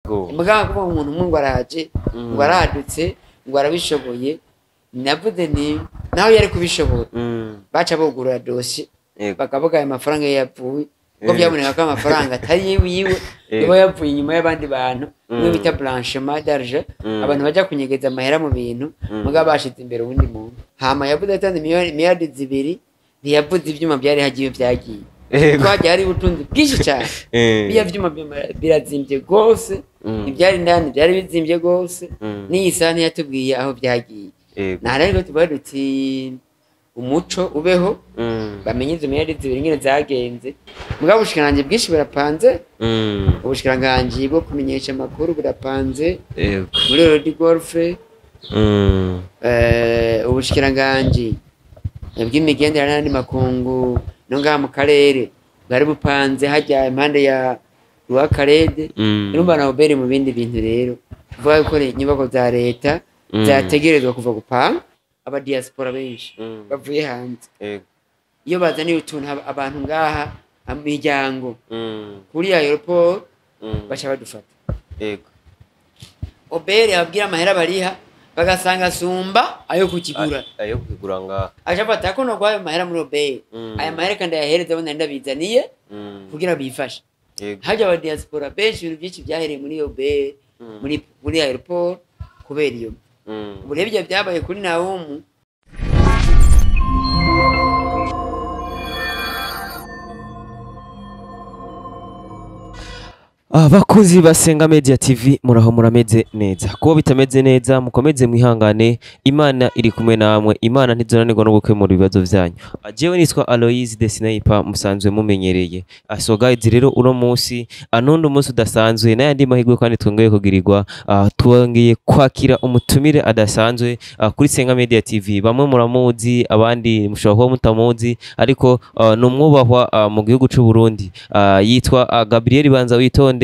Mugabo kuvuga umuntu umwe ngo araje, ngo aradutse, ngo arabishoboye, navuze ni naho yari kubishobora, baca bugurura dosiye, bakavuga ayo mafaranga ye yapfuye, ko byaboneka ko amafaranga atari yiwe, niba yavuye inyuma y'abandi bantu, niyo bita blanchiment d'argent, abantu bajya kunyegeza amahera mu bintu, mugabo bashize imbere uwundi muntu. Hama yavuze atanze miliyari 2, ntiyavuze ivyuma byari hagiye byagiye. Twagiye hari ubutunzi bwinshi cyane. Biya vyuma birazimvye gose, ibyari indani byari bizimvye gose, n'iyi saha ntiyatubwiye aho byagiye. Na rero tuvuga duti umuco ubeho, bamenye izo miliyari 2 ingene zagenze. Mugabo ubushikiranganji bwinshi burapanze, ubushikiranganji bwo kumenyesha amakuru burapanze, muri Rodi Golf, ubushikiranganji bw'imigenderanire n'andi makungu no ngaha mu karere bwari bupanze hajya impande ya Rwakarede. Urumva na Oberi mu bindi bintu rero tuvuga ko inyubako za leta zategerezwa kuva gupanga aba diaspora benshi bavuye hanze. Iyo bazaniye utuntu abantu ngaha imiryango kuri aeroport, baca badufata. Oberi ababwira amahera bariha, bagasanga sumba ayo kukigura. Ayo kukigura ngaha. Aca afata ko no kwayo mahera muri Oberi, aya mahera kandi ayahereza abo nari ndabizaniye kugira bifashe. Hajya aba diaspora benshi, ibintu byinshi byahereye muri Oberi, muri aeroport kubera iyo. Ubu rero ibyo byabaye kuri Naumu. Abakunzi basenga Media TV, muraho, murameze neza? Kuba bitameze neza, mukomeze mwihangane, Imana iri kumwe namwe, Imana ntizonanirwa no gukemura ibibazo vyanyu. Jewe nitwa Aloise the Sniper, musanzwe mumenyereye. So guys, rero uno munsi anundi umunsi udasanzwe n'ayandi mahirwe kandi twongeye kugirirwa, twongeye kwakira umutumire adasanzwe kuri Senga Media TV. Bamwe muramuzi, abandi mushobora kuba mutamuzi, ariko ni umwubahwa mu gihugu c'u Burundi. Yitwa Gabriel Banza Witonde,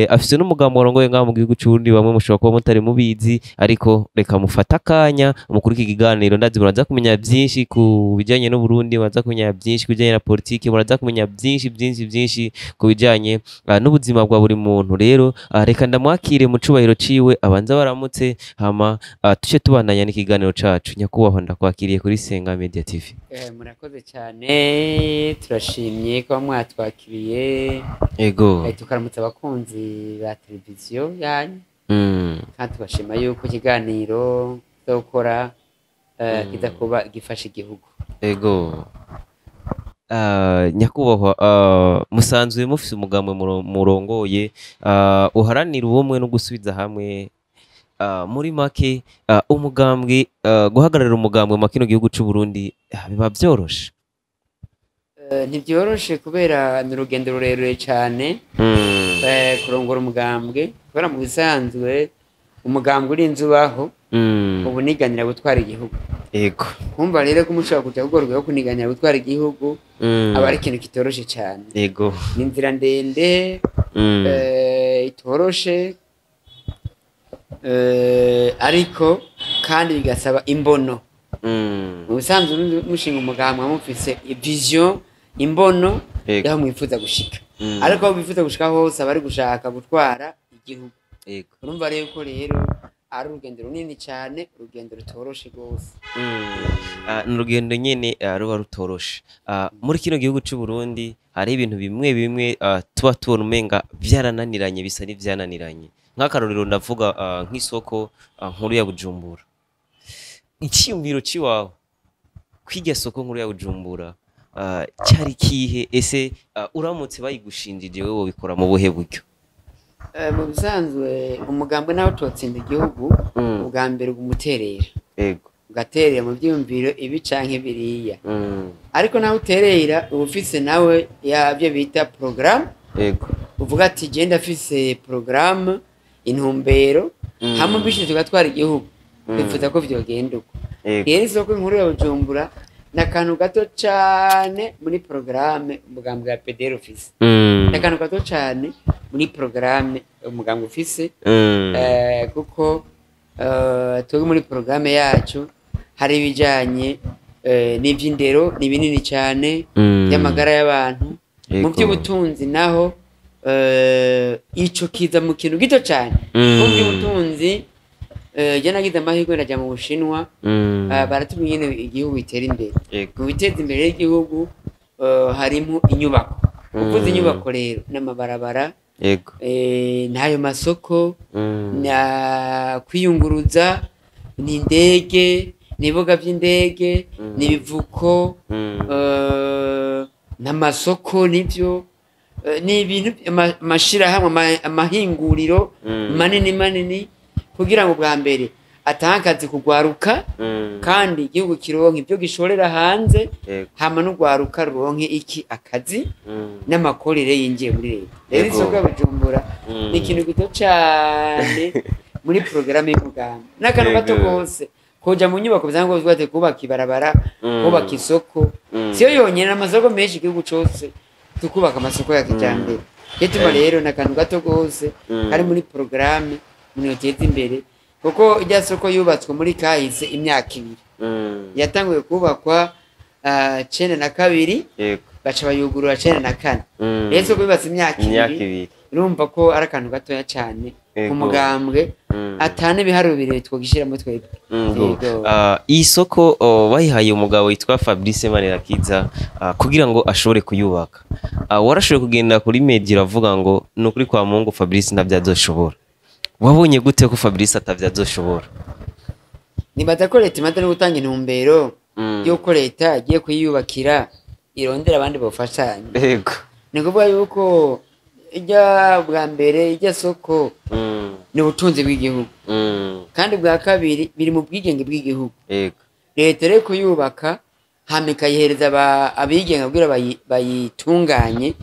afise n'umugambi warongoye ngaha mu gihugu c'u Burundi. Bamwe mushobora kuba mutari mubizi, ariko reka mufate akanya mukuri iki kiganiro, ndazi muraza kumenya byinshi ku bijanye n'u Burundi, muraza kumenya byinshi ku bijanye na politiki, muraza kumenya byinshi byinshi byinshi ku bijanye n'ubuzima bwa buri muntu. Rero reka ndamwakire mu cubahiro ciwe, abanza baramutse, hama tuce tubandanya n'ikiganiro cacu. Nyakubahwa, ndakwakiriye kuri Senga Media TV. Murakoze cyane, turashimye kuba mwatwakiriye. Tukaramutsa abakunzi ba televiziyo yanyu, kandi tugashima yuko ikiganiro gukora kiza kuba gifasha igihugu. Ego. Nyakubahwa, musanzwe mufise umugambi murongoye, uharanira ubumwe no gusubiza hamwe. Muri make, umugambwe, guhagararira umugambwe mu kino gihugu c'u Burundi, biba vyoroshe? Ntibyoroshe kubera ni urugendo rurerure cyane, kurongora umugambwe, kubera mu bisanzwe umugambwe urinze ubaho, ubu niganira gutwara igihugu. Kumva rero ko umushobora kuja kugorwa yo kuniganira gutwara igihugu, aba ari ikintu kitoroshe cyane. Ni inzira ndende, itoroshe, ariko kandi bigasaba imbono. Mu bisanzwe mushinga umugambwe mufise vision, imbono yaho mwifuza gushika, ariko aho bifuza gushika hose abari gushaka gutwara igihugu. Urumva rero ko rero ari urugendo runini cyane, urugendo rutoroshe rwose. Ni urugendo nyene ruba rutoroshe. Muri kino gihugu c'u Burundi hari ibintu bimwe bimwe tuba tubona umenga vyarananiranye, bisa n'ivyananiranye. Nk'akarorero ndavuga nk'isoko nkuru ya Bujumbura. Iciyumviro ciwawe kw'irya soko nkuru ya Bujumbura cyari kihe? Ese uramutse bayigushinjije, wewe wobikora mu buhe buryo? Mu bisanzwe umugambwe nawe tutsinda igihugu, ubwa mbere umuterera, ugaterera mu byiyumviro ibi canke biriya, ariko nawe uterera uba ufise nawe yabyo bita porogaramu. Uvuga ati genda afise porogaramu, intumbero, hamwe bishize tugatwara igihugu, bifuza ko vyogenda uko. Rero isoko nkuru ya Bujumbura ni akantu gato cane muri porogaramu umugambwe wa PDR ufise, ni akantu gato cane muri porogaramu umugambwe ufise, kuko twebwe muri porogaramu yacu hari ibijanye n'ivy'indero, ni binini cane, by'amagara y'abantu, mu by'ubutunzi naho. Ico kiza mu kintu gito cyane. Kumva ubutunzi, je nagize amahirwe ndaja mu Bushinwa. Baratubwiye ingene igihugu bitera imbere. Mu biteza imbere y'igihugu harimo inyubako. Uvuze inyubako rero n'amabarabara, n'ayo masoko, na kwiyunguruza, ni indege, ni ibibuga by'indege, ni ibivuko, n'amasoko, nivyo ni ibintu amashirahamwe, amahinguriro manini manini, kugira ngo bwa mbere atange akazi kugwaruka, kandi igihugu kironke ibyo gishorera hanze, hama n'ugwaruka ruronke iki akazi, n'amakorere yinjiye muri leta. Rero isoko ya Bujumbura ni ikintu gito cane muri porogaramu y'umugambi, n'akantu gato gose kuja mu nyubako bisanzwe bwate kubaka ibarabara, kubaka isoko. Siyo yonyene, amasoko menshi igihugu cose tukubaka amasoko ya kijambere. Gituma rero n'akantu gato gose kari muri porogaramu umuntu yoteza imbere, kuko irya soko yubatswe muri kahise imyaka 2. Yatanguye kubakwa 92, baca bayugurura 94. Rero isoko yubatse imyaka Imyaka 2. 2. Urumva ko ari akantu gatoya cane ku mugambwe, atane ibiharuro birebire twogishiramo twebwe. Yego. Iyi soko bayihaye umugabo witwa Fabrice Manirakiza kugira ngo ashobore kuyubaka. Warashoboye kugenda kuri media uravuga ngo ni ukuri kwa Mungu Fabrice ntabyo azoshobora. Wabonye gute ko Fabrice atavyo azoshobora? Nibaza ko leta imaze no gutanga intumbero y'uko leta igiye kuyiyubakira, irondera abandi bofashanya. Ni ukuvuga yuko ijya bwa mbere ijya soko ni ubutunzi bw'igihugu, kandi bwa kabiri biri mu bwigenge bw'igihugu. Leta rero kuyubaka hama ikayihereza abigenga kugira bayitunganye,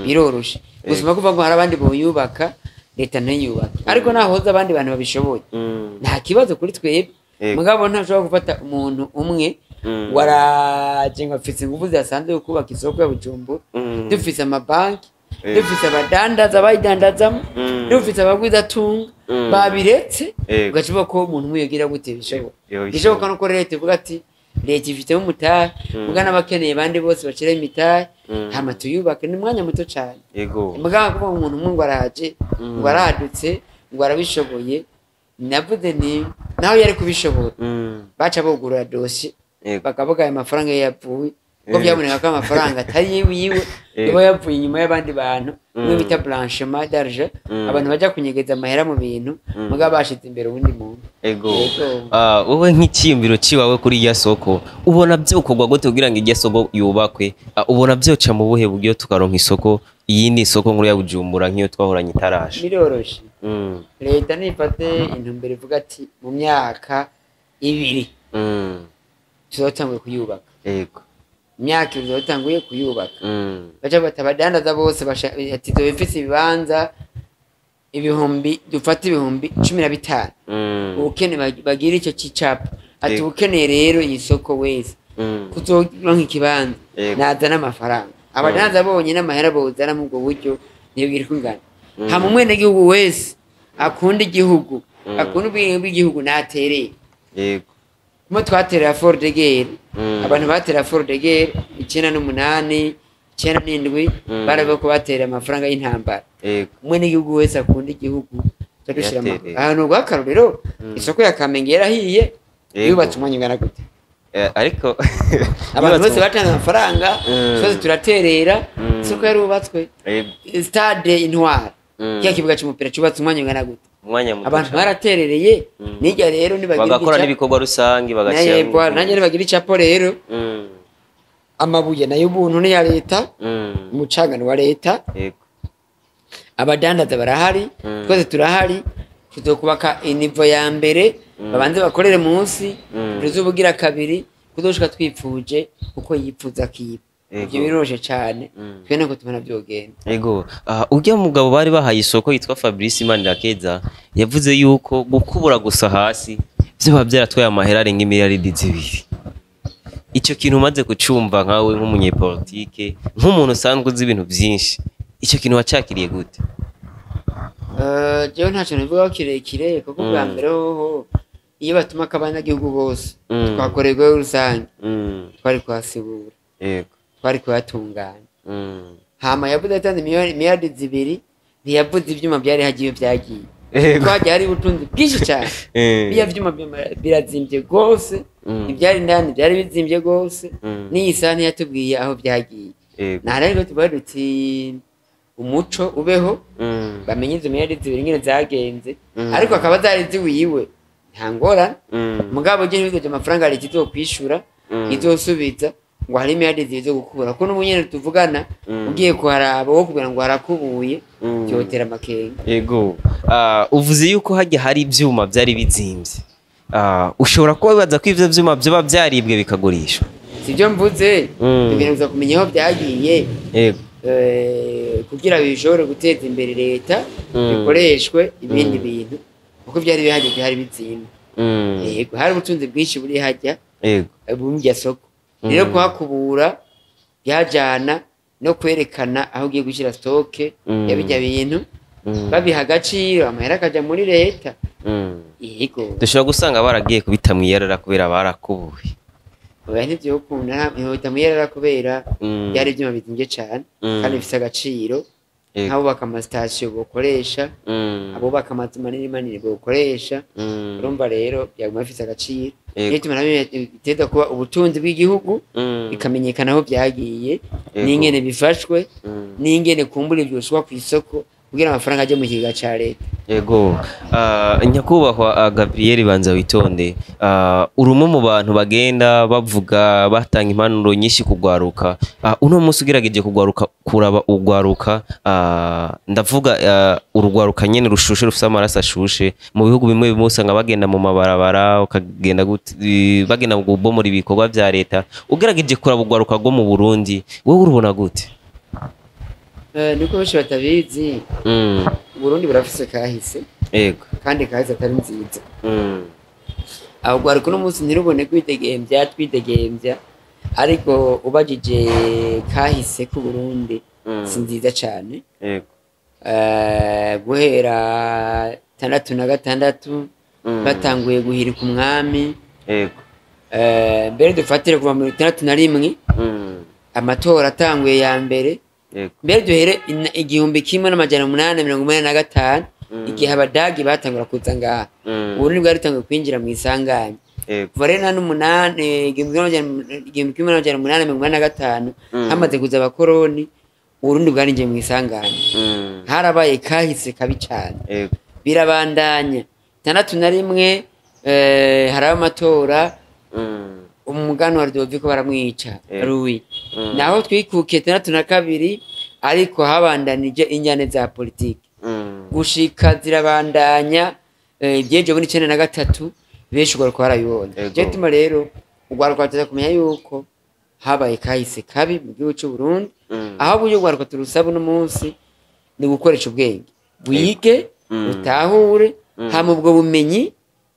biroroshe gusoma kuvuga ngo hari abandi boyubaka, leta ntiyubake. Ariko nahoza abandi bantu babishoboye, nta kibazo kuri twebwe. Mugabo ntashobora gufata umuntu umwe waraje ngo afise ingufu zidasanzwe yo kubaka isoko ya Bujumbura. Dufise amabanki, dufise abadandaza bayidandazamo, dufise abagwizatunga, babiretse, ugaca uvuga ko umuntu umwe yogira gute bishoboka? Yobishobora. Bishoboka nuko leta ivuga ati leta ifitemo umutahe, muga n'abakeneye bandi bose bashiraho imitahe, hama tuyubake, ni umwanya muto cane. Mugabo kuvuga umuntu umwe ngo araje, ngo aradutse, ngo arabishoboye, navuze nti naho yari kubishobora, baca bugurura dosiye, bakavuga ayo mafaranga iyo yavuye, ko byaboneka ko amafaranga atari yiwe, iba yavuye inyuma y'abandi bantu, bimwe bita blanchiment d'argent, abantu bajya kunyegeza amahera mu bintu, mugabo bashize imbere uwundi muntu. Yego. Wowe nk'iciyumviro ciwawe kuri irya soko, ubona vyokorwa gute kugira ngo irya soko yubakwe? Ubona vyoca mu buhe buryo tukaronka isoko, iyindi soko nkuru ya Bujumbura nk'iyo twahoranye itarasha? Biroroshe. Leta nifate intumbero ivuga ati mu myaka 2 tuzotanguye kuyubaka. Imyaka 2 tuzotanguye kuyubaka. Baca bata abadandaza bose ati zoba ifise ibibanza ibihumbi, dufate 15,000. Ubukene bagira ico cicapa ati ubukeneye rero iyi soko wese kuzoronka ikibanza, nazana amafaranga. Abadandaza bonyene amahera bozana mu ubwo buryo ntibwira uko ingana. Hama umwenegihugu wese akunda igihugu, akunda ubwenge bw'igihugu, naterere. Kumwe twaterera Fort de Guerre, abantu batera Fort de Guerre 98, 97, baravuga ko batera amafaranga y'intambara. Umwenegihugu wese akunda igihugu dushira Yatereye. ahantu rw'akarorero. Isoko ya Kamenge yarahiye, yubatse umwanya ungana gute? Ariko Abantu yubatse bose batanze amafaranga, twese turaterera, isoko yarubatswe. Stade Intwari, kiya kibuga c'umupira cubatse umwanya ungana gute? Umwanya muto Abantu cane. baraterereye. Nijya rero nibagira Bagakora igicapo, n'ibikorwa rusangi bagashyira. Nanjye nibagira icapo rero, amabuye nayo ubuntu ni ya leta, umucangano wa leta, abadandaza barahari, twese turahari, tuzokubaka i niveau ya mbere, babanze bakorere munsi, tuzobugira kabiri kuzoshika twipfuje uko yipfuza kiba. Ivyo biroroshe cane, twe nako tubona vyogenda. Ego, urya mugabo bari bahaye isoko yitwa Fabrice Manirakiza yavuze yuko gukubura gusa hasi vyoba vyaratwaye amahera arenga imiliyaridi 2. Ico kintu umaze kucumva nkawe nk'umunyepolitike, nk'umuntu usanzwe uzi ibintu vyinshi, ico kintu wacakiriye gute? Jewe ntaco nivugaho kirekire, kuko bwa mbere hoho iyo batumako abanyagihugu bose twakorerwayo rusange, twari kuhasibura, twari kuhatunganya. Hama yavuze atanze miliyardi 2. Ntiyavuze ivyuma byari hagiye byagiye, kuko hagiye hari ubutunzi bwinshi cyane. Biya vyuma birazimvye rwose, ibyari indani byari bizimvye rwose. N'iyi saha ntiyatubwiye aho byagiye. Nta rero tuvuga duti umuco ubeho, bamenye izo miliyari 2 ingene zagenze, ariko akaba zari ziwiwe, nta ngorane. Mugabo je ntibigoje amafaranga leta izokwishura, izosubiza ngo hari miliyari 2 zo gukura, kuko n'ubu nyene tuvugana ugiye kuharaba wo kugira ngo harakubuye, byotera amakenga. Yego. Uvuze yuko hajya hari ivyuma byari bizimvye. Ushobora kuba wibaza ko ivyo vyuma vyoba vyaribwe bikagurishwa. Sibyo mvuze, tugerageza kumenya aho byagiye, kugira bishobore guteza imbere leta, bikoreshwe ibindi bintu, kuko byari bihagije, byari bizimvye. Yego, hari ubutunzi bwinshi buri hajya bumurya soko. Rero kuhakubura byajana no kwerekana aho ugiye gushyira stoke ya bijya bintu, babiha agaciro, amahera akaja muri leta. Yego. Dushobora gusanga baragiye kubita mwiyarara kubera barakubuye. Oya, ntivyokunda, ntihita mwiyarara kubera byari ivyuma bizimvye cane kandi bifise agaciro. Nk'abubaka amasitasiyo bokoresha, abubaka amazu manini manini bokoresha. Urumva rero byaguma bifise agaciro. Niyo gituma nabyo biteza kuba ubutunzi bw'igihugu, bikamenyekana aho byagiye, n'ingene bifashwe, n'ingene kumbura ibyo ku isoko kugira amafaranga ajye mu kigega ca leta. Yego. Nyakubahwa Gabriel Banza Witonde, uri umwe mu bantu bagenda bavuga, batanga impanuro nyinshi kugwaruka. Uno munsi ugerageje kugwaruka, kuraba ugwaruka, ndavuga urugwaruka nyene rushushe, rufise amaraso ashushe. Mu bihugu bimwe bimwe usanga bagenda mu mabarabara, ukagenda bagenda mu kubomora ibikorwa vya leta. Ugerageje kuraba ugwaruka rwo mu Burundi, wewe urubona gute? Niko benshi batabizi, Burundi burafise kahise. Kandi kahise atari nziza. Aho rwaruka uno munsi ntirubone kwidegemvya, twidegemvya, ariko ubajije kahise ku Burundi, si nziza cane. Guhera 66 batanguye guhirika umwami. Mbere dufatire kuva muri 61, amatora atanguye ya mbere. Mbere duhere 1885, igihe abadagi batangura kuza ngaha, Uburundi bwari butanguye kwinjira mu isanganya. Kuva rero nta n'umunani, 1885, hamaze kuza abakoroni, Uburundi bwarinjiye mu isanganya. Harabaye kahise kabi cane. Birabandanya 61, haraba amatora, umuganwa Rudoviko baramwica, Louis. Naho twikukiye 62, ariko habandanije injyane za politiki gushika zirabandanya, ibyejo muri 93 benshi ugwaruka barabibonye. Je tuma rero ugwaruka tuza kumenya yuko habaye kahise kabi mu gihugu c'u Burundi. Aho buryo ugwaruka turusaba uno munsi ni gukoresha ubwenge, wige, utahure, hama ubwo bumenyi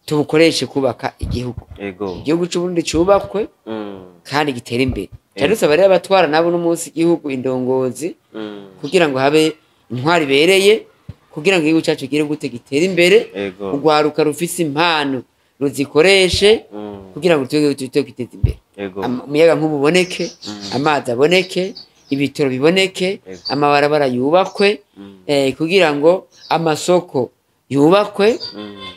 tubukoreshe kubaka igihugu. Igihugu c'u Burundi cubakwe kandi gitere imbere. Cyane dusaba rero abatwara nabo uno munsi igihugu, indongozi, kugira ngo habe intwari ibereye, kugira ngo igihugu cyacu gire gute, gitere imbere. Urwaruka rufise impano ruzikoreshe kugira ngo tube kwiteza imbere. Umuyaga nkuba uboneke, amazi aboneke, ibitoro biboneke, amabarabara yubakwe, kugira ngo amasoko yubakwe,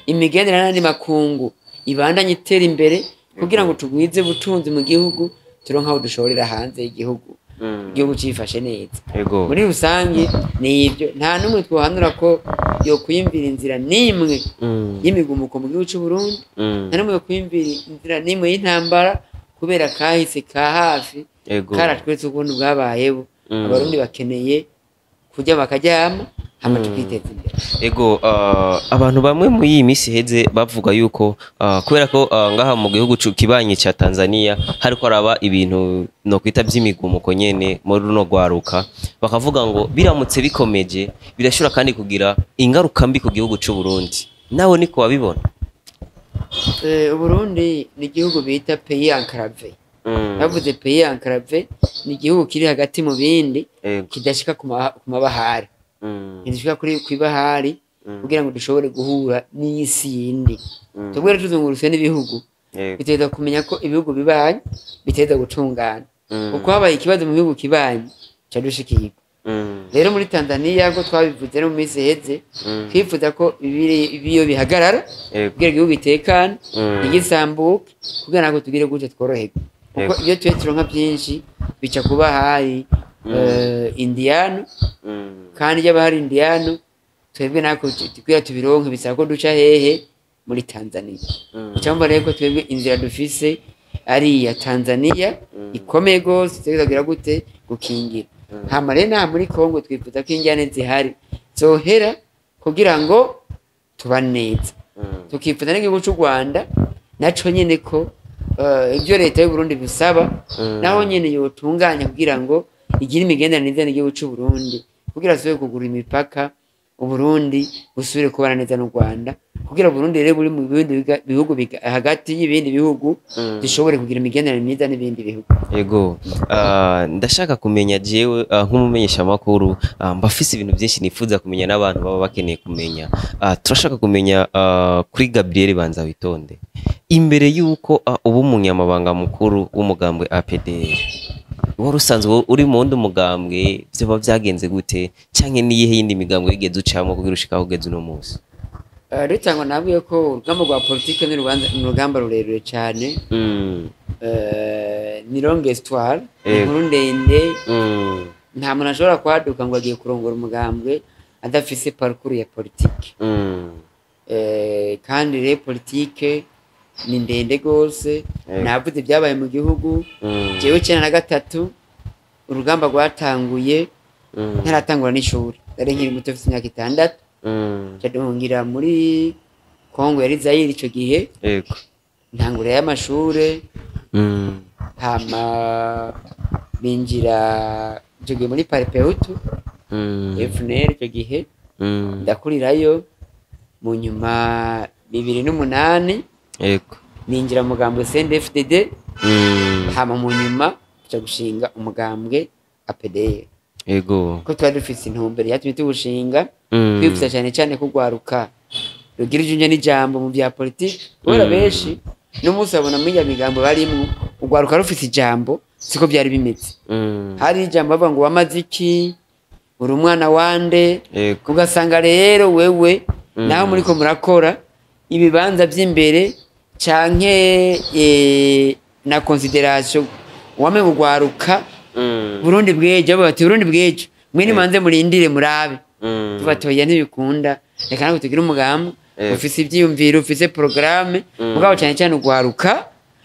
imigenderanire n'andi makungu ibandanye itera imbere, kugira ngo tugwize ubutunzi mu gihugu, turonke aho dushorera hanze y'igihugu, igihugu cifashe neza. Muri rusange ni ibyo, nta n'umwe twohanura ko yokwiyumvira inzira n'imwe y'imigumuko mu gihugu c'u Burundi, nta n'umwe yokwiyumvira inzira n'imwe y'intambara, kubera kahise ka hafi karatweretse ukuntu bwabayeho. Abarundi bakeneye kurya bakaryama, hama tukiteza imbere. Ego, abantu bamwe muri iyi minsi iheze bavuga yuko kubera ko ngaha mu gihugu kibanyi ca Tanzania hariko haraba ibintu no kwita vy'imigumuko nyene muri runo rwaruka, bakavuga ngo biramutse bikomeje birashobora kandi kugira ingaruka mbi ku gihugu c'u Burundi. Nawe niko wabibona? Uburundi ni igihugu bita pays enclavé. Bavuze pays enclavé, ni igihugu kiri hagati mu bindi, kidashika ku mabahari, ntidashika kuri kw'ibahari kugira ngo dushobore guhura n'isi yindi. Twebwe rero tuzungurutse n'ibihugu, biteza kumenya ko ibihugu bibanyi biteza gutungana, kuko habaye ikibazo mu bihugu kibanyi ca dushikirwa. Rero muri Tanzania, ko twabivuze no mu minsi iheze, twifuza ko ibiyo bihagarara kugira igihugu gitekane, ntigisambuke, kugira ngo tugire gute, tworoherwe, kuko iyo tuye turonka byinshi bica kuba hari indiyano. Kandi iyo hari indiyano, twebwe nako kugira tubironke bisaba ko duca hehe? Muri Tanzania. Cyangwa rero ko twebwe inzira dufise ari iya Tanzania ikomeye gose, tugira gute, gukingira. Hama rero naha muri Kongo twifuza ko injyane zihari zohera kugira ngo tubane neza. Tukifuza n'igihugu cy'u Rwanda naco nyene ko ibyo leta y'u Burundi bisaba, naho nyene yotunganya kugira ngo igire imigenderanire myiza n'igihugu cy'u Burundi, kugira asubire kugura imipaka, Uburundi busubire kubana neza n'u Rwanda, kugira Burundi rero buri mu bindi bihugu hagati y'ibindi bihugu dushobore kugira imigenderanire myiza n'ibindi bihugu. Ego, ndashaka kumenya jewe, nk'umumenyesha makuru, mbafise ibintu byinshi nifuza kumenya n'abantu baba bakeneye kumenya. Turashaka kumenya kuri Gabriel Banza Witonde, imbere yuko uba umunyamabanga mukuru w'umugambwe APDR, wari usanzwe uri mu wundi mugambwe? Vyoba vyagenze gute, canke niyihe yindi migambwe wigeze ucamwo kugira ushike aho ugeze uno munsi? Rutangwa nabwiye ko urugamba rwa politike ni urugamba rurerure cyane. Ni longue histoire, ni inkuru ndende. Nta muntu ashobora kwaduka ngo agiye kurongora umugambwe adafise parcours ya politike. Kandi rero politike ni ndende gose. Navuze ibyabaye mu gihugu. Jewe 93 urugamba rwatanguye ntaratangura n'ishuri, nari nkiri muto, mfise imyaka 6. Nca duhungira muri Kongo, yari Zayire ico gihe. Ntangura y'amashure. Hama binjira ico gihe muri Palipehutu, FNL ico gihe. Ndakurirayo. Mu nyuma 2008 ninjira mu mugambwe CNDD-FDD. Hama mu nyuma tuja gushinga umugambwe APDR, ko twari dufise intumbero yatumye tuwushinga. Twifuza cyane cyane kugwaruka rugira ijunja n'ijambo mu bya politiki, kubera benshi n'umunsi babona muri ya migambo barimwo ugwaruka rufise ijambo, siko byari bimeze. Hari ijambo bavuga ngo wamaze iki, uri umwana wande? Ugasanga rero wewe naho muriko murakora ibibanza by'imbere canke na considération wame ugwaruka. Burundi bwejo bati Burundi bwejo mwe nimanze murindire murabe. Tubatoye ntibikunda, reka ntabwo tugire umugambi ufise ivyiyumviro, ufise programme. Mugabo cyane cyane ugwaruka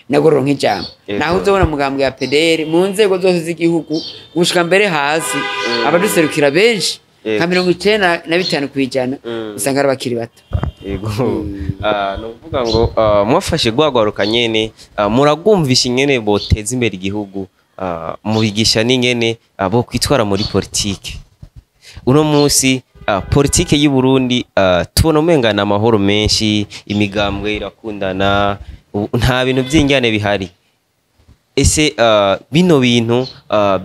nagorora nk'ijambo. Naho uzobona mugambwe ya PDR mu nzego zose z'igihugu gushika mbere hasi, abaduserukira benshi nka 95%, usanga ari abakiri bato. Yego. Ni ukuvuga ngo mwafashe rwagwaruka nyene, muragumvisha ingene boteza imbere igihugu, mubigisha n'ingene bo kwitwara muri politike. Uno munsi politike y'u Burundi, tubona umenga ni amahoro menshi, imigambwe irakundana, nta bintu by'injyane bihari. Ese bino bintu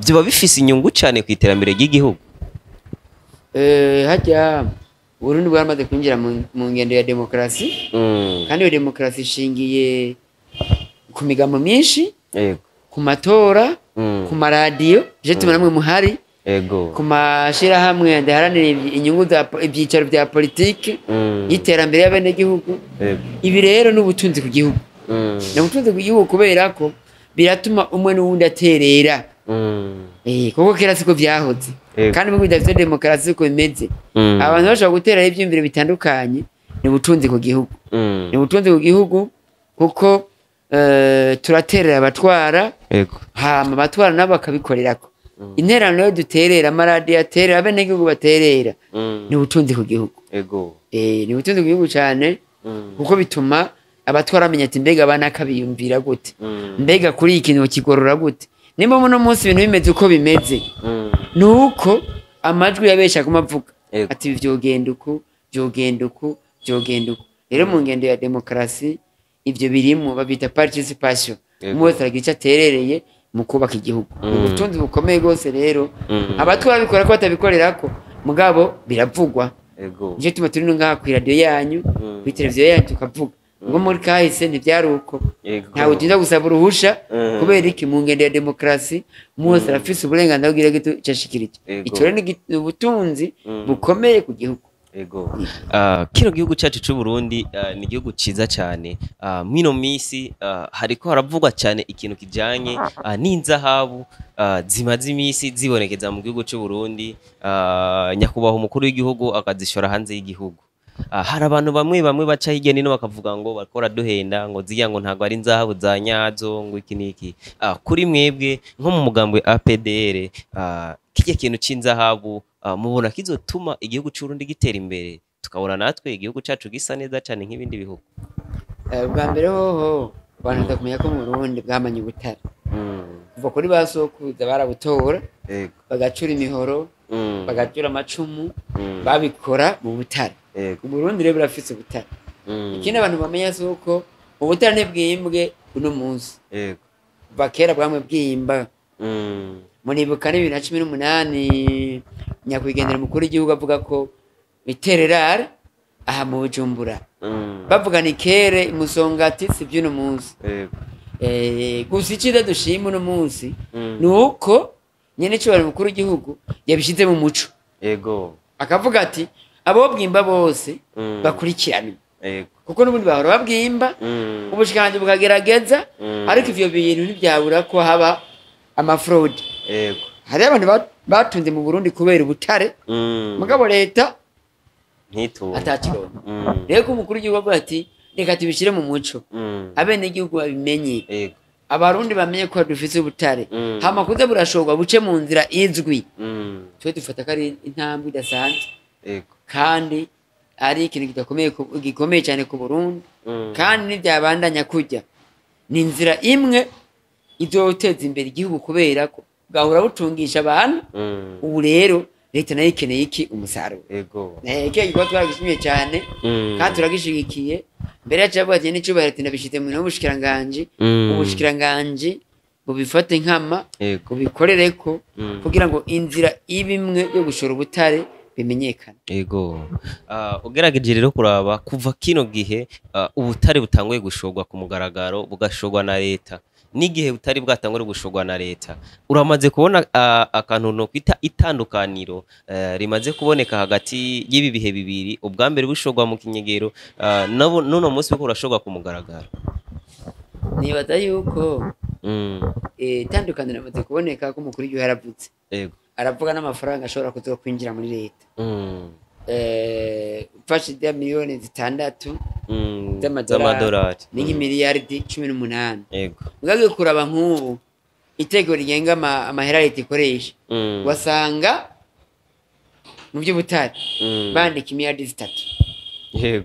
byoba bifise inyungu cyane ku iterambere ry'igihugu? Harya Burundi bwaramaze kwinjira mu ngendo ya demokarasi, kandi iyo demokarasi ishingiye ku migambo myinshi, ku matora, ku maradiyo je tubona namwe muhari, ku mashirahamwe adaharanira inyungu za ibyicaro bya politike y'iterambere y'abenegihugu. Ibi rero ni ubutunzi ku gihugu. Ni ubutunzi ku gihugu kubera ko biratuma umwe n'uwundi aterera. Kuko kera siko vyahoze. Kandi mu bidafite demokarasi siko bimeze. Abantu bashobora gutera ivyiyumviro bitandukanye. Ni ubutunzi ku gihugu. Ni ubutunzi ku gihugu kuko turaterera abatwara, hama abatwara nabo bakabikorerako. Interano yo duterera, amaradiyo aterera, abenegihugu baterera, ni ubutunzi ku gihugu. Ni ubutunzi ku gihugu cyane, kuko bituma abatwara bamenya ati mbega abana akabiyumvira gute, mbega kuri iki kintu kigorora gute. Nimba muno munsi ibintu bimeze uko bimeze, nuko amajwi yabesha kumavuga ati vyogenda uku, vyogenda uku, vyogenda uku. Rero mu ngendo ya demokarasi ivyo birimwo, babita participation. Umwe wese aragira icyo aterereye mu kubaka igihugu. Ubutunzi bukomeye rwose rero. Abatwara babikora ko batabikorerako, mugabo biravugwa. Nico tuma turi no ngaha kw'iradiyo yanyu, kuri televiziyo yanyu, tukavuga. Ngo muri kahise ntibyari uko. Yego. Ntawe utinda gusaba uruhusha. Mm. Kubera iki? Mu ngendo ya demokarasi umwe wese arafise uburenganzira bw'ira gito icashikirije. Yego. Ico rero ni ubutunzi Mm. bukomeye ku gihugu. Ego. Kino gihugu cyacu cy'u Burundi ni igihugu ciza cyane. Mwino misi hariko haravugwa cyane ikintu kijanye n'inzahabu zimaze imisi zibonekeza mu gihugu cy'u Burundi, nyakubahwa umukuru w'igihugu akazishora hanze y'igihugu. Hari abantu bamwe bamwe baca hirya nino bakavuga ngo bakora duhenda, ngo zirya ngo ntabwo ari inzahabu za nyazo, ngo iki n'iki. Kuri mwebwe nko mu mugambwe APDR, kirya kintu c'inzahabu mubona kizotuma igihugu c'u Burundi gitera imbere, tukabona natwe igihugu cacu gisa neza cane nk'ibindi bihugu? Bwa mbere hoho abantu kumenya ko mu Burundi bwamanye ubutare kuva kuri ba sokuruza, barabutora, Ego. bagacura imihoro, bagacura amacumu, babikora mu butare. Ego. Uburundi rero burafise ubutare. Ikindi abantu bamenya si uko ubutare ntibwimbwe uno munsi. Ego. Kuva kera bwamwe bwimba. Muribuka ni 2018 nyakwigendera umukuru w'igihugu avuga ko itererare aha mu Bujumbura, bavuga ni kere imusongati, si by'uno munsi. Ego. Gusa icyiza dushima uno munsi ni uko nyene icubahiro umukuru w'igihugu yabishyize mu muco, Ego. akavuga ati abo bwimba bose bakurikiranwe, Ego. kuko n'ubundi bahora babwimba, ubushikiranganji bukagerageza, ariko ivyo bintu ntivyabura ko haba ama fraude. Ego. Hariho abantu batunze mu Burundi kubera ubutare, mugabo leta Ntitunge. atakironka. Rero ko umukuru w'igihugu avuga ati reka tubishyire mu muco, abenegihugu babimenye, Ego. abarundi bamenye ko dufise ubutare, hama kuza burashorwa buce mu nzira izwi, twe dufata ko ari intambwe idasanzwe, Ego. kandi ari ikintu kidakomeye gikomeye cyane ku Burundi, kandi ntibyabandanya kujya ni inzira imwe izoteza imbere igihugu, kubera ko bwahora butungisha abantu. Ubu rero leta nayo ikeneye iki? Umusaruro. Ego. Kiriya gikorwa twaragishimiye cyane, kandi turagishigikiye. Mbere yacu yavuga ati n'icyubahiro, ati ndabishyize mu minwe y'ubushikiranganji, ubushikiranganji bubifate nkama, Ego. bubikorereko, kugira ngo inzira ibe imwe yo gushora ubutare bimenyekane. Ego. Ugerageje rero kuraba kuva kino gihe ubutare butanguye gushorwa ku mugaragaro, bugashorwa na leta, n'igihe butari bwatangure gushorwa na leta, uramaze kubona akantu no kwita itandukaniro rimaze kuboneka hagati y'ibi bihe bibiri, ubwa mbere bushorwa mu kinyegero, nuno munsi buriko burashorwa ku mugaragaro? Nibaza yuko itandukaniro rimaze kuboneka ko umukuru w'igihugu yaravutse, aravuga n'amafaranga ashobora kuza kwinjira muri leta. Ufashe ijya miliyoni 6 z'amadolari, z'amadolari ni nk'imiliyaridi 18. Ugagiye kuraba nk'ubu itegeko rigenga amahera leta ikoresha, wasanga mu by'ubutare bandika imiliyaridi 3.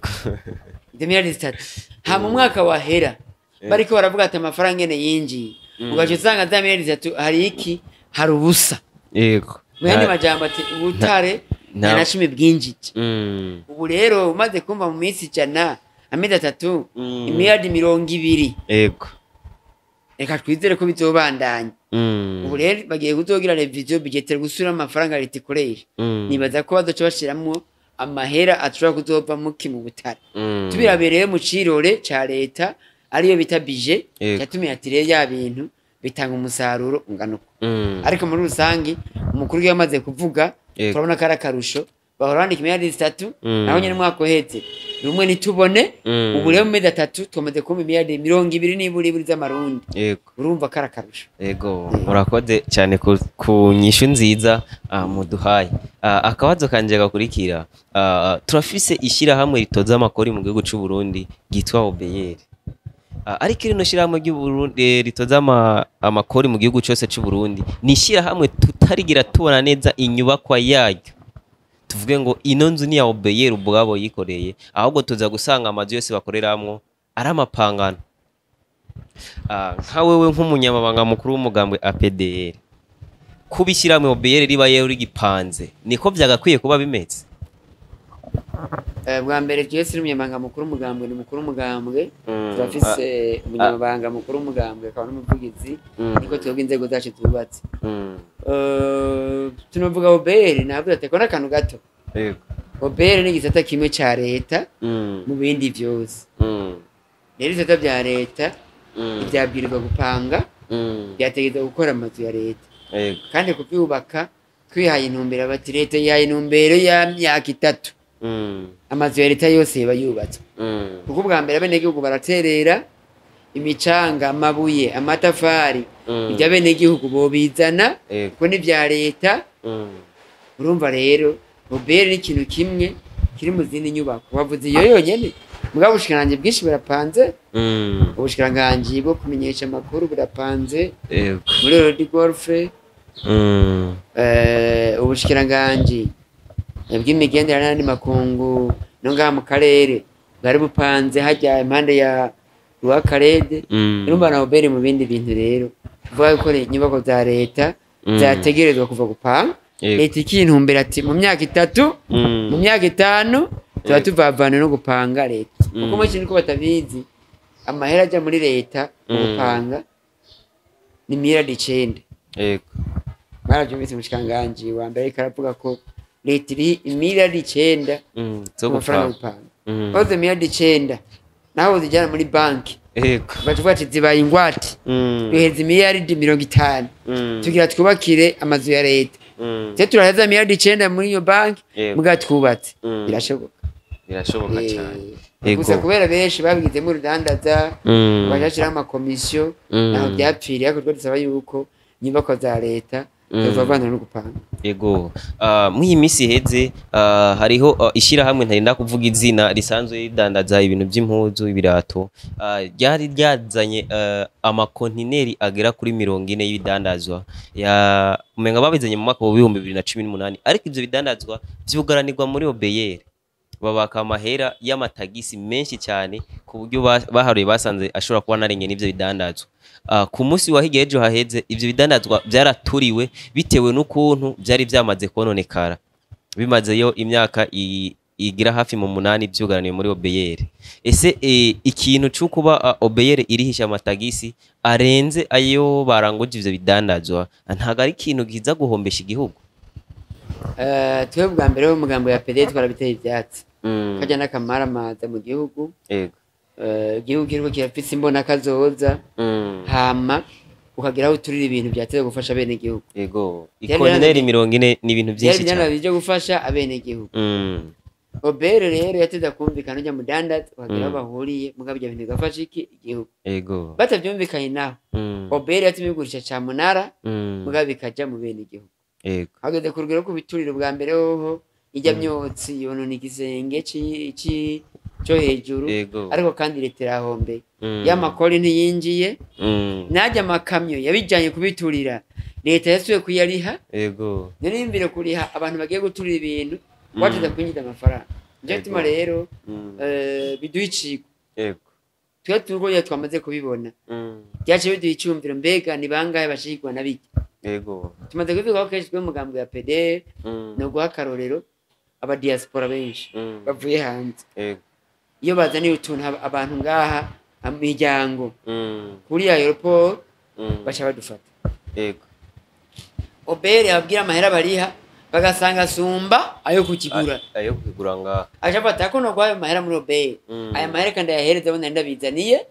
Izo miliyaridi 3 hama umwaka wahera bariko baravuga ati amafaranga ngene yinjiye, ugaca usanga za miliyaridi 3 hari iki? Hari ubusa. Mu yandi majambo ati ubutare nta na cumi bwinjije. Ubu rero umaze kumva mu minsi 100, amezi 3, imiliyaridi 20, reka twizere ko bizobandanya. Ubu rero bagiye kuzogira révision budgétaire, gusubira amafaranga leta ikoresha. Nibaza ko bazoca bashiramwo amahera ashobora kuzova muki? Mu butare. Tubirabereye mu cirore ca leta, ariyo bita budget, yatumye ati rero ya bintu bitanga umusaruro ungana uko. Ariko muri rusangi umukuru yamaze kuvuga, turabona ko ari akarusho. Bahora bandika imiliyaridi 3, naho nyene umwaka uheze rumwe ntitubone. Ubu rero mu mezi 3 tumaze kumva imiliyaridi 20 n'iburiburi z'amarundi. Urumva ko ari akarusho. Ego, murakoze cyane ku nyishu nziza muduhaye. Akabazo kanje gakurikira, turafise ishyirahamwe ritoza amakori mu gihugu c'u Burundi ryitwa OBR. Ariko rino shyirahamwe ry'u Burundi ritoza amakori mu gihugu cyose c'u Burundi ni ishyirahamwe tutarigira tubona neza inyubakwa yaryo, tuvuge ngo ino nzu ni ya OBR ubwabo yikoreye, ahubwo tuza gusanga amazu yose bakoreramwo ari amapangano. Nka wewe nk'umunyamabanga mukuru w'umugambwe APDR, kuba ishyirahamwe OBR ribayeho rigipanze, niko vyagakwiye kuba bimeze? Bwa mbere jewe siri umunyamabanga mukuru w'umugambwe, ni mukuru w'umugambwe. Turafise umunyamabanga mukuru w'umugambwe akaba n'umuvugizi, niko twebwe inzego zacu zubatse. Tunovuga OBR, navuze ati ko n'akantu gato. OBR ni igisata kimwe ca leta mu bindi vyose. Rero ibisata bya leta ntibyabwirirwa gupanga, byategerezwa gukora amazu ya leta. Kandi kubyubaka twihaye intumbero, bati leta yihaye intumbero y'imyaka 3, amazu ya leta yose yaba yubatswe. Kuko ubwa mbere abenegihugu baraterera imicanga, amabuye, amatafari, ibyo abenegihugu bobizana kuko ni ibya leta. Urumva rero OBR ni ikintu kimwe kiri mu zindi nyubako bavuze iyo yonyene, mugabo ubushikiranganji bwinshi burapanze. Ubushikiranganji bwo kumenyesha amakuru burapanze muri Rodi Golf, ubushikiranganji bw'imigenderanire n'andi makungu no ngaha mu karere bwari bupanze hajya impande ya Rwakarede. Urumva na OBR mu bindi bintu rero tuvuga ko inyubako za leta zategerezwa kuva gupanga, leta ikintumbera ati mu myaka 3, mu myaka 5 tuba tuvavana no gupanga leta. Kuko mu kintu ko batabizi, amahera ajya muri leta mu gupanga ni miliyari 9. Barabyumvise, umushikiranganji wa mbere ariko aravuga ko leta iri miliyari 9 zo ku mafaranga yo gupanga. gupanga. Bavuze miliyari 9, naho uzijyana muri banki bacuvuga ati zibaye ingwate, duheza miliyari 50 tugira twubakire amazu ya leta. Twe turaheza miliyari 9 muri iyo banki, muga twubatse. Birashoboka. Birashoboka cyane. Gusa kubera benshi babigizemo urudandaza, bashashiraho amakomisiyo, naho byapfiriye. Ariko twe dusaba yuko inyubako za leta zovavana no gupanga. Yego. Muri iyi minsi iheze hariho ishyirahamwe ntarinda kuvuga izina risanzwe ridandaza ibintu by'impuzu, ibirato, ryari ryazanye amakontineri agera kuri 40 y'ibidandazwa, ya umenga babizanye mu mwaka wa 2018, ariko ivyo bidandazwa vyugaranirwa muri OBR, babaka amahera y'amatagisi menshi cyane ku buryo baharuye basanze ashobora kuba narenye n'ivyo bidandazwa. Ku munsi wa hirya y'ejo haheze ivyo bidandazwa byaraturiwe bitewe n'ukuntu byari byamaze kononekara, bimazeyo imyaka igira hafi mu 8 vyugaraniwe muri OBR. Ese ikintu cyo kuba OBR irihisha amatagisi arenze ayo baranguje ivyo bidandazwa ntago ari ikintu kiza guhombesha igihugu? Twebwe bwa mbere w'umugambo ya PD twarabiteye ivyatsi, kajya n'akamaramaza mu gihugu. Igihugu kiriko kirafise imbona kazoza, hama ukagira aho uturira ibintu byateze gufasha bene igihugu. Yego, ikontineri 40 ni ibintu byinshi cyane byo gufasha abene igihugu. OBR rero yateza kumvikana ujya mudandaza ukagira aho bahuriye, mugabo ibyo bintu bigafasha iki igihugu. Batavyumvikanye naho, OBR yatumye bigurisha camunara, mugabo bikaja mu bene igihugu. Hageze ku rugero kubiturira ubwa mbere hoho ijya myotsi yonona igisenge cyo hejuru, ariko kandi leta irahombeye, y'amakori ntiyinjiye, najya amakamyo yabijyanye kubiturira leta yasubiye kuyariha. None yumvire kuriha abantu bagiye guturira ibintu wateza kwinjiza amafaranga. Nicyo gituma rero biduha icigwa. Twe turiko twamaze kubibona, byaciye biduha icyumviro, mbega ni bangahe bashigwa na bike. Tumaze kubivugaho kenshi twe umugambi wa PD, ni uguha akarorero abadiaspora benshi bavuye hanze, iyo bazaniye utuntu abantu ngaha imiryango kuri aeroport, baca badufata. OBR ababwira amahera bariha, bagasanga asumba ayo kukigura. Ayo kukigura ngaha. Aca afata ko no ayo mahera muri OBR, aya mahera kandi ayahereza abo nari ndabizaniye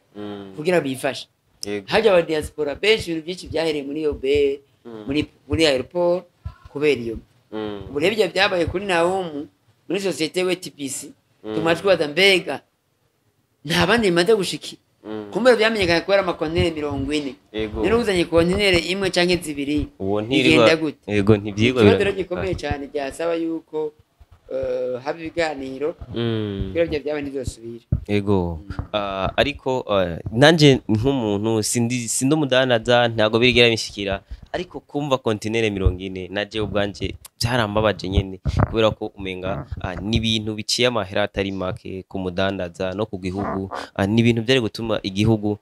kugira bifashe. Hajya aba diaspora benshi, ibintu byinshi byahereye muri OBR, muri aeroport kubera iyo. Ubu rero ibyo byabaye kuri Naumu muri sosiyete we TPC, tuma twibaza mbega nta bandi bimaze gushikira. Kumbura byamenyekanye kubera amakontineri 40. Rero uzanye kontineri imwe canke zibiri, uwo bigenda gute? Yego, ntibyigwa. Ikibazo rero gikomeye cyane byasaba yuko haba ibiganiro kugira ibyo byaba ntizosubire. Yego. Ariko nanje nk'umuntu sindi umudandaza, ntabwo birigera bishikira, ariko kumva kontinere 40 naje ubwanje byarambabaje nyene, kubera ko umenga ni ibintu biciye amahera atari make ku mudandaza no ku gihugu. Ni ibintu byari gutuma igihugu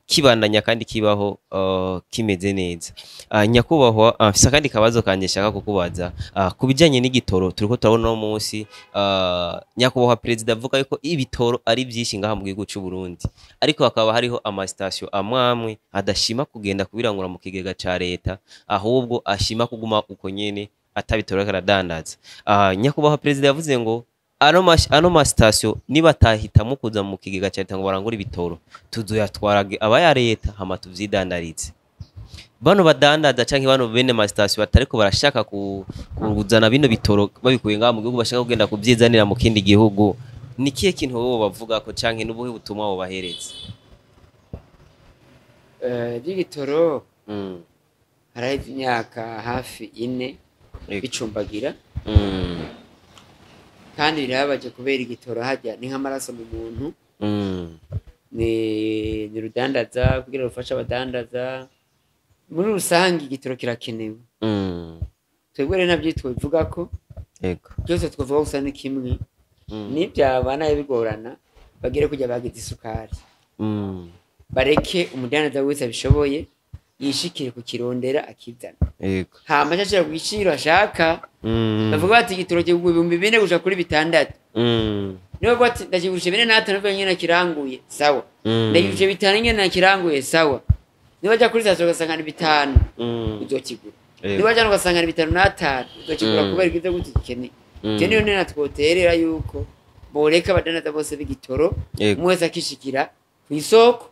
kibandanya kandi kibaho kimeze neza. Nyakubahwa, mfise akandi kabazo kanje nshaka kukubaza ku bijanye n'igitoro. Turiko turabona uno munsi nyakubahwa perezida avuga yuko ibitoro ari byinshi ngaha mu gihugu c'u Burundi, ariko hakaba hariho amasitasiyo amwe amwe adashima kugenda kubirangura mu kigega ca leta, ahubwo ashima kuguma uko nyene atabitoro ariko aradandaza. Nyakubahwa perezida yavuze ngo Ano ma station nibatahitamo kuza mu kigega ca leta ngo barangure ibitoro, tuzoyatwara aba ya leta, hama tuvyidandaritse. Bano badandaza canke bano bene ma station batariko barashaka kuzana bino bitoro babikuye ngaha mu gihugu, bashaka kugenda kuvyizanira mu kindi gihugu, ni kihe kintu wowe bavuga ko canke n'ubuhe butumwa wobahereza? By'igitoro haraheze imyaka hafi 4 bicumbagira, kandi birababaje kubera igitoro hajya ni nk'amaraso mu muntu, ni rudandaza kugira rufashe abadandaza muri rusange. Igitoro kirakenewe. Twebwe rero nabyo twivuga ko byose twavuga gusa ni kimwe, nibyaba bigorana bagere kujya bagize isukari, bareke umudandaza wese abishoboye yishikire kukirondera akizana, hama ashira ku giciro ashaka. Bavuga bati igitoro kigura 4000 gushika kuri 6000. Niba bavuga ati ndakigurisha 4,5 bivuye nyene nakiranguye, sawa. Ndakigurisha 5 nyene nakiranguye, sawa. Niba ajya kuri sitasiyo ugasanga ni 5, uzokigura. Niba ajya ugasanga ni 5,5, uzokigura, kubera ibyo gute gikeneye. Ivyo niyo nena twoterera yuko boreka abadandaza bose b'igitoro, umwe wese akishikira ku isoko,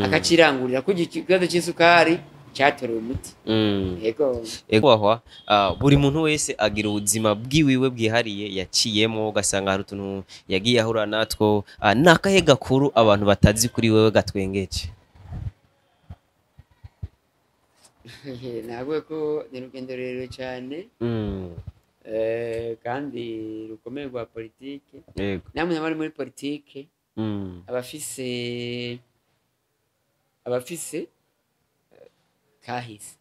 akacirangurira, kuko ikibazo c'isukari catorewe umuti. Yego. Ego, ahwa buri muntu wese agira ubuzima bwiwiwe bwihariye yaciyemo, ugasanga hari utuntu yagiye ahura natwo. Ni akahe gakuru abantu batazi kuri wewe gatwengeje? Navuga ko ni urugendo rurerure cyane, kandi rukomeye rwa politike. Namwe abari muri politike, abafise kahise.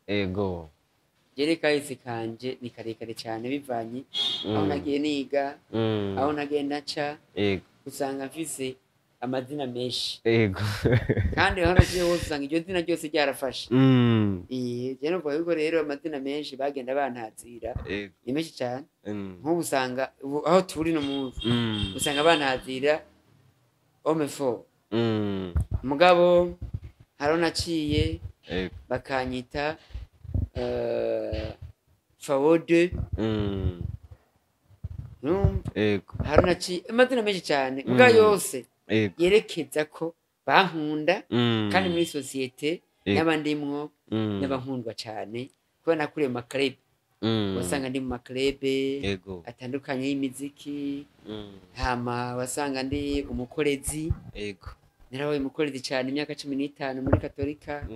Jere kahise kanje ni karekare cyane bivanye aho nagiye niga, aho nagenda nca, usanga mfise amazina menshi. Kandi aho nagiye hose usanga iryo zina ryose ryarafashe. Je numva yuko rero amazina menshi bagenda bantazira ni menshi cyane. Nk'ubu usanga ubu aho turi no munsi, usanga bantazira homme fort. Mugabo haro naciye bakanyita fawode. Numva haro naciye amazina menshi cyane, mugabo yose yerekeza ko bankunda, kandi muri sosiyete n'abandimwo n'abankundwa cyane kubera nakuriye mu ma club. Wasanga ndi mu ma club atandukanye y'imiziki, hama wasanga ndi umukorezi. Narabaye umukorezi cyane imyaka 15 muri Katolika.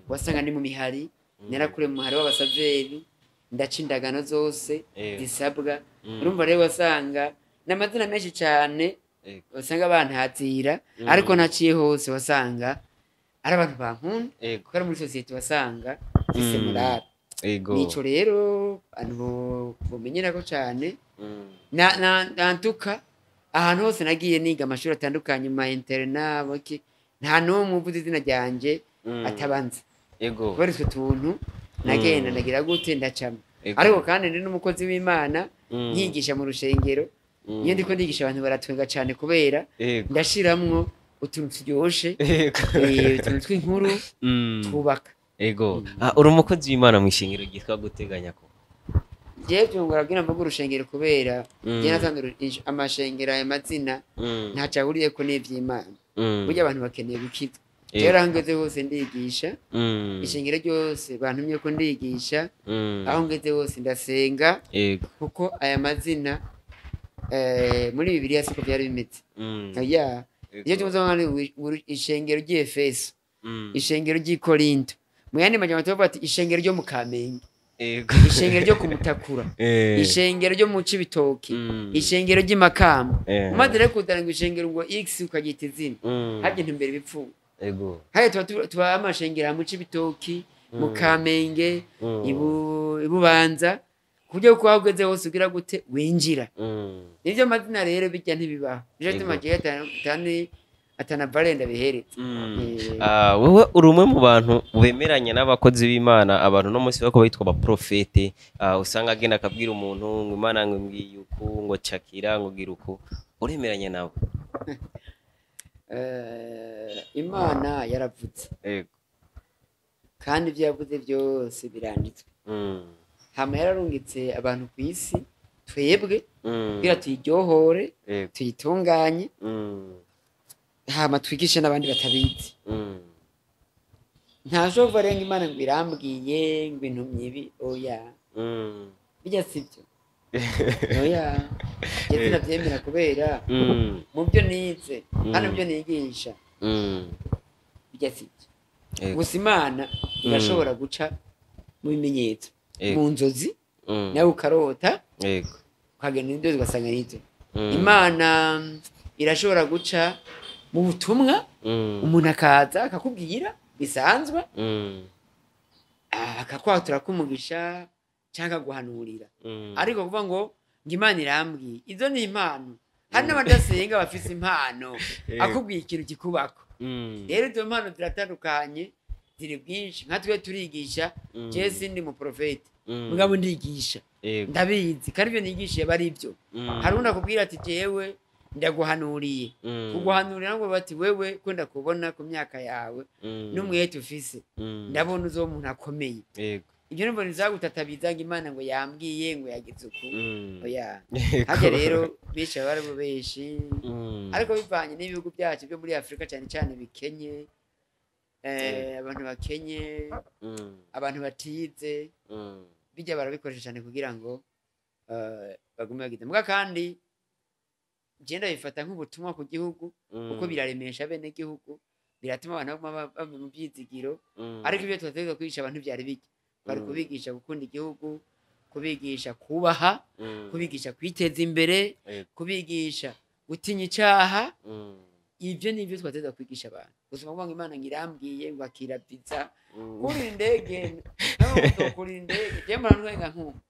Wasanga ndi mu mihari. Narakuriye mu muhari w'abasaveri, ndaca indagano zose zisabwa. Urumva rero wasanga n'amazina menshi cyane, wasanga bantazira, ariko naciye hose wasanga ari abantu bankunda, kuko ari muri sosiyete wasanga mfise morale. Nico rero abantu bomenyerako cyane. Na nantuka ahantu hose nagiye niga amashuri atandukanye, ma internat baki, nta n'umwe uvuze izina ryanje atabanza, kubera utwo tuntu nagenda ndagira gute ndacamo. Ariko kandi ndi n'umukozi w'Imana, nkigisha mu rushengero. Iyo ndiko ndigisha abantu baratwenga cyane kubera ndashiramwo utuntu turyoshe, utuntu tw'inkuru twubaka. Ego. Uri umukozi w'Imana mu ishengero ryitwa guteganya ko? Jewe byungura bwira mvuga urushengero kubera je nasanze amashengero aya mazina ntaco ahuriyeko n'ivy'Imana. Burya abantu bakeneye gukizwa. Rero aho ngeze hose ndigisha. Ishengero ryose bantumye ko ndigisha. Aho ngeze hose ndasenga, kuko aya mazina muri Bibiliya siko byari bimeze. Oya, iyo tuvuze ngo ishengero ry'Efeso, ishengero ry'i Korinto, mu yandi majambo tuvuga ati ishengero ryo mu Kamenge, ishengero ryo kumutakura, ishengero ryo mu Cibitoke, ishengero ry'i Makamba. Umaze rero kuzana ngo ishengero ngo X ukaryita izina, harya intumbero ibipfuye. Hariya tuba amashengero mu Cibitoki, mu Kamenge, Ibubanza, ku buryo ko aho ugeze hose ugira gute winjira. Nivyo mazina rero bijya ntibibaho, nico gituma jewe atana valenda bihereza. Wewe uri umwe mu bantu bemeranya n'abakozi b'Imana, abantu no munsi bako bitwa abaprofete, usanga agenda akabwira umuntu ngo Imana ngo imbwiye uku, ngo cakira, ngo gira uku. Uremeranya nabo? Imana yaravutse, kandi ibyo yavuze byose biranditswe. Hama yararungitse abantu ku isi. Twebwe kugira tuyiryohore, tuyitunganye, hama twigishe n'abandi batabizi. Ntashobora renga Imana ngo irambwiye ngo intumye ibi, oya. Bijya sibyo, oya, njye sinabyemera kubera mu byo nize hano, byo nigisha, bijya sibyo. Gusa Imana irashobora guca mu bimenyetso, mu nzozi, nawe ukarota, ukagenda inzozi ugasanga nibyo. Imana irashobora guca mu butumwa, umuntu akaza akakubwira bisanzwe, akakwatura kumugisha cyangwa akaguhanurira. Ariko kuvuga ngo Imana irambwiye, izo ni impano. Hari n'abadasenga bafise impano, akubwiye ikintu kikubako. Rero izo mpano ziratandukanye, ziri bwinshi. Nka twe turigisha, jewe sindi mu profete, mugabo ndigisha, ndabizi, kandi ibyo nigishiye aba ari byo. Hari undi akubwira ati jewe ndaguhanuriye, kuguhanurira ngo bati wewe ko ndakubona ku myaka yawe n'umwete ufise, ndabona uzo umuntu akomeye. Ibyo numva ntizagutatabiza ngo Imana ngo yambwiye ngo yagize uku, oya. Harya rero benshi baba ari bo benshi, ariko bivanye n'ibihugu byacu byo muri Afurika, cyane cyane bikenye, abantu bakenye, abantu batize, bijya barabikoresha cyane kugira ngo bagume bagize. Muga kandi genda bifata nk'ubutumwa ku gihugu, kuko biraremesha bene gihugu, biratuma abantu baguma bava mu byizigiro. Ariko ibyo tubategeka kwigisha abantu byari bike, bari kubigisha gukunda igihugu, kubigisha kubaha, kubigisha kwiteza imbere, kubigisha gutinya icyaha. Ibyo ni ibyo twategeka kwigisha abantu. Gusa kuvuga ngo Imana ngo irambwiye ngo akira pizza, kurira indege, nawe kurira indege, je mpora ntwenga nkumva.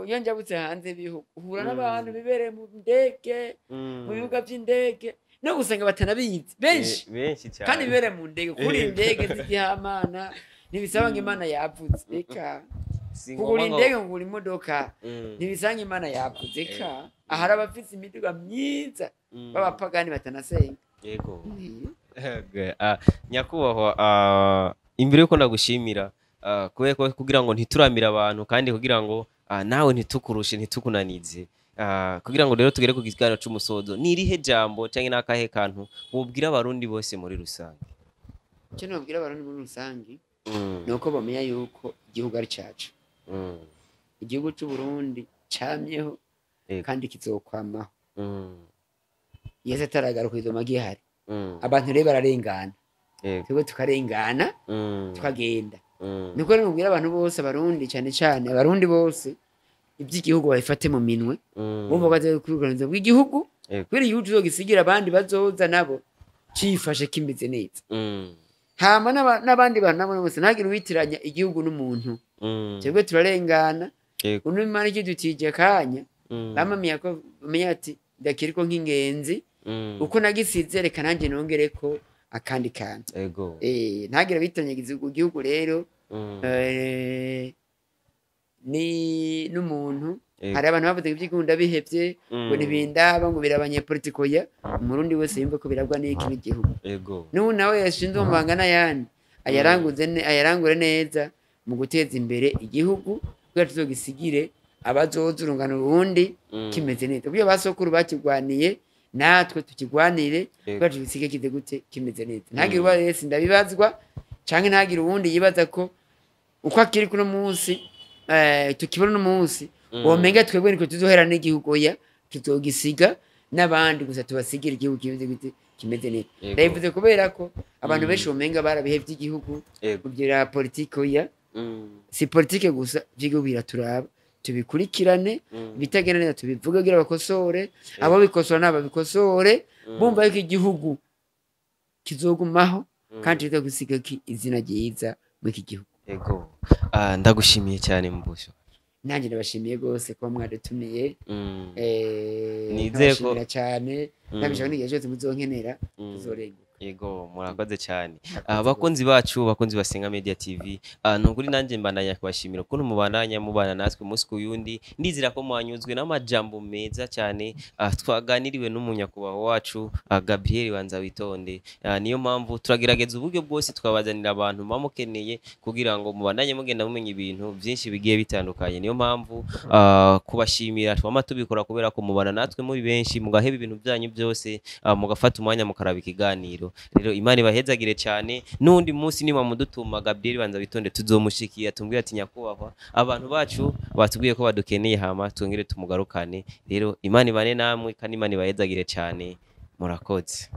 Iyo njabutse hanze y'ibihugu, uhura n'abantu bibereye mu ndege, mu bibuga by'indege, no gusenga batanabizi benshi. Benshi cyane. Kandi bibereye mu ndege. Kurira indege z'igihamana ntibisaba ngo Imana yavuze, reka. Si Kugura ngombwa ngo indege, kugura imodoka, ntibisanga Imana yavuze, reka. Ahari abafise imiduga myiza b'abapagani batanasenga. Nyakubahwa, imbere yuko ndagushimira, kubera ko kugira ngo ntituramire abantu, kandi kugira ngo nawe ntitukurushe, ntitukunanize, kugira ngo rero tugere ku kiganiro c'umusozo, ni irihe jambo canke n'akahe kantu wobwira Abarundi bose muri rusange? Icyo nabwira Abarundi muri rusange ni uko bamenya yuko igihugu ari cacu. Igihugu c'u Burundi camyeho kandi kizokwamaho. Yesu ataragaruka izoma gihari. Abantu rero bararengana, twebwe tukarengana, tukagenda. Niko rero nubwira abantu bose, Abarundi cyane cyane, abarundi bose iby'igihugu babifate mu minwe, bumva ko bagiye kuruganiza bw'igihugu, kubera igihugu tuzogisigira abandi bazoza nabo cifashe kimeze neza. Hama n'abandi bantu nabo bose, ntagire uwitiranya igihugu n'umuntu. Twebwe turarengana. Uno Imana ikidutije akanya, bamamiye ko bamenya ati ndakiriko nk'ingenzi, uko nagisize reka nanjye nongereko akandi kantu. Ntagire abitiranya igihugu rero ni n'umuntu. Hari abantu bavuze iby'igihugu ndabihevye, ngo ntibindaba, ngo birabanyepolitiko. Ya Umurundi wese yumve ko birabwa n'iki n'igihugu. N'ubu nawe yashinze mu mabanga n'ayandi, ayaranguze ayarangure neza mu guteza imbere igihugu, kugira tuzogisigire abazoza urungano urundi kimeze neza. Kuburyo basokuru bakigwaniye, natwe tukigwanire, kugira tugisige kize gute, kimeze neza. Ntagire uba wese ndabibazwa, canke ntagire uwundi yibaza ko uko akiri kuno munsi, tukibona uno munsi, womenga twebwe niko tuzohera n'igihugu. Oya, tuzogisiga n'abandi, gusa tubasigira igihugu kimeze gute, kimeze neza. Ndabivuze kubera ko abantu benshi womenga barabihevye igihugu kugira politike. Oya, si politike gusa, ivy'igihugu biraturaba, tubikurikirane. Ibitagenda neza tubivuge kugira bakosore, abo bikosora nabo babikosore, bumva yuko igihugu kizogumaho kandi tuzagusiga izina ryiza muri iki gihugu. Ego. Ndagushimiye cyane Mbusho. Nanjye ndabashimiye rwose kuba mwadutumiye. Nizeye ko Nkabashimira cyane, ndabishaka n'igihe cyose muzonkenera, tuzorenguka. Yego, murakoze cyane. Abakunzi bacu, bakunzi basenga Media TV, nukuri nanjye mbandanya kubashimira ukuntu mubandanya mubana natwe umunsi ku yundi. Ndizera ko mwanyuzwe n'amajambo meza cyane twaganiriwe n'umunyakubahwa wacu Gabriel Banza Witonde. Niyo mpamvu turagerageza uburyo bwose tukabazanira abantu muba mukeneye kugira ngo mubandanye mugenda mumenya ibintu byinshi bigiye bitandukanye. Niyo mpamvu kubashimira twama tubikora kubera ko mubana natwe muri benshi, mugaheba ibintu byanyu byose, mugafata umwanya mukaraba ikiganiro. Rero Imana ibahezagire cyane. N'undi munsi niba mudutuma Gabriel Banza Witonde tuzomushikira tumubwire ati nyakubahwa, abantu bacu batubwiye ko badukeneye, hama twongere tumugarukane. Rero Imana ibane namwe kandi Imana ibahezagire cyane. Murakoze.